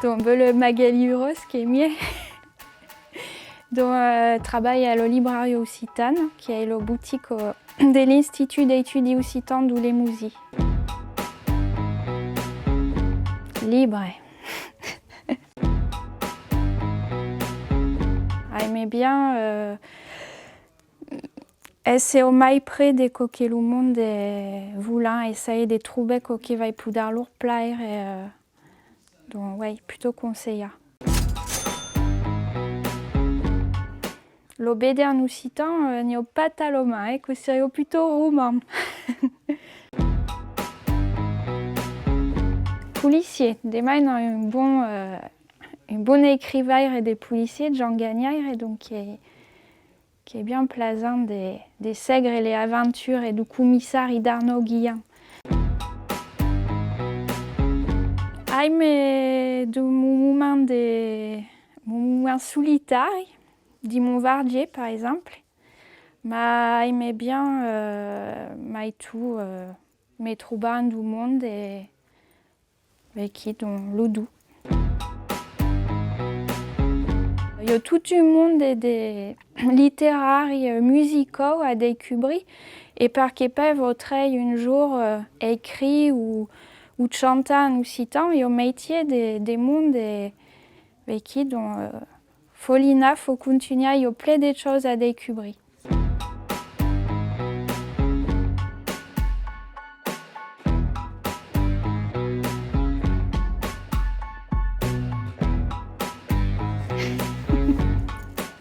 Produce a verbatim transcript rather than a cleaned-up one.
Donc, ben, le Magali Uros, qu'ei miei. Donc, euh, trabalhi a la Librariá Occitana, qu'ei la botica, euh, de l'Institut d'Estudis Occitans deu Lemosin. Libre. Aime bien, euh, èsser au mai près de çò que lo monde, euh, vòlen, essayer de trobar çò que vai poder lor plaire, euh, donc, ouais, plutôt conseillar. Lo B D en occitan, euh, n'i a pas talament, eh, que seriá plutôt roman. Policier, demà i a un bon, euh, un bon escrivaire de policier, Jean Gagnaire, donc, euh, qu'ei bien plasant de, de sègre las aventuras deu comissari Arnaud Guillan. Aime de mon moment de, mon moment solitari, dins mon vergier, per exemple, mas aime bien, euh, maitot, euh, me trobar en deu monde e Vequí, donc, lo duu. I a tot un monde de, de literari, euh, musicau a descubrir, e perqué pas vautrei un jorn, euh, escriure o, o chantar en occitan, i a mestier de, de monde, e vequí, donc, euh, fau linar, fau contunhar, i a plen de chausas a descubrir.